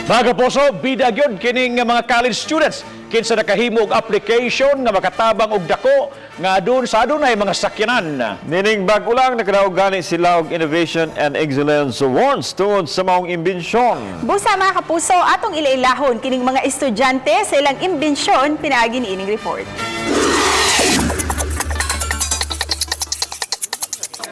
Mga kapuso, bida gyud kining mga college students kinsa nakahimo og application nga makatabang og dako nga adun sa adunay mga sakyanan. Nining bag-o lang nakadaog gani sila og Innovation and Excellence Awards tungod sa maong imbensyon. Busa, mga kapuso, atong ilailahon kining mga estudyante sa ilang imbensyon pinaagi niining report.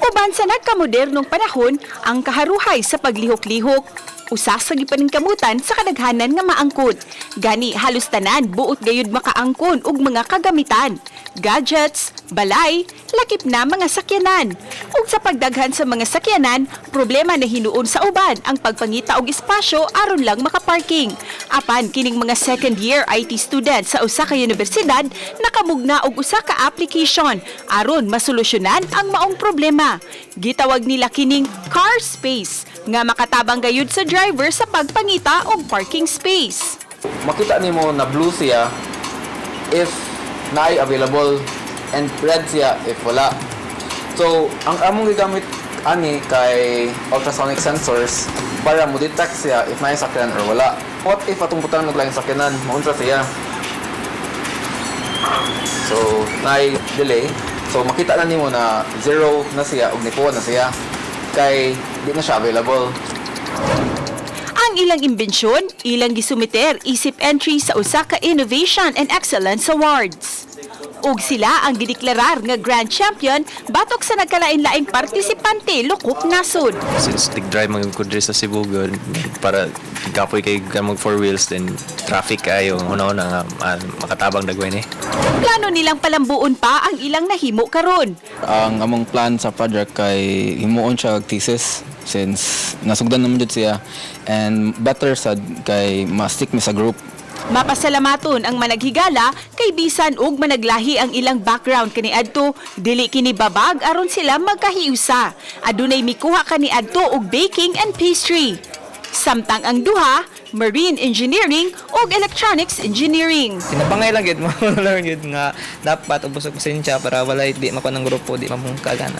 Uban sa nagkamodernong panahon, ang kaharuhay sa paglihok-lihok, usa sa gipaningkamutan sa kadaghanan nga maangkon. Gani halos tanan buot gayud makaangkon og mga kagamitan, gadgets, balay, lakip na mga sakyanan. Ug sa pagdaghan sa mga sakyanan, problema na hinuon sa uban ang pagpangita og espasyo aron lang makaparking. Apan kining mga second year IT student sa usa ka universidad nakamugna og usa ka application aron masolusyonan ang maong problema. Gitawag nila kining Car Space nga makatabang gayud sa driver sa pagpangita og parking space. Makita nimo na blue siya if naay available and red siya if wala. So, ang among gigamit ani kay ultrasonic sensors para mo detect siya if naay sakyanan or wala. What if atong butang og laing sakyanan, maunsa siya? So, naay delay. So, makita na nimo na zero na siya ug nipuha na siya kay di na siya available. Ang ilang imbensyon, ilang gisumiter isip entry sa usa ka Innovation and Excellence Awards. Ug sila ang gideklarar nga grand champion batok sa nagkalain-laing partisipante lokop nasod. Since nag-drive man ko diri sa Cebu gud, para kapoy kay ka mag four wheels, then traffic kayo, una-una nga makatabang dagway ni. Plano nilang palambuon pa ang ilang nahimo karon. Ang among plan sa project kay himuon siya og thesis since nasugdan naman jud siya and better sad kay ma-stick mi sa group. Mapasalamaton ang managhigala kay bisan og managlahi ang ilang background kaniadto, dili kini babag aron sila magkahiusa. Adunay mikuha kaniadto og baking and pastry. Samtang ang duha, marine engineering ug electronics engineering. Tinabangay lang gid mo lang gid nga dapat ubos og pasensya para walay di makuha ng grupo, di mamungka gana.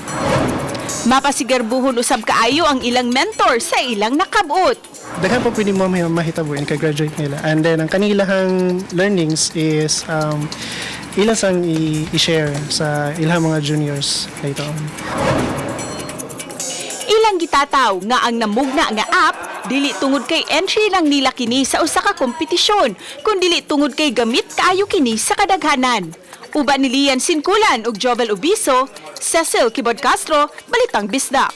Mapasigarbuhon usab kaayo ang ilang mentor sa ilang nakabot. Daghan pa pwede mo mahitabo in ka-graduate nila. And then, ang kanilahang learnings is ilang sang i-share sa ilang mga juniors later on. Ilang gitataw nga ang namugna nga app dili tungod kay entry lang nila kini sa usa ka kompetisyon, kun dili tungod kay gamit kaayo kini sa kadaghanan. Uban ni Lian Sinkulan ug Jovel Ubiso, Cecil Kibod Castro, Balitang Bisdak.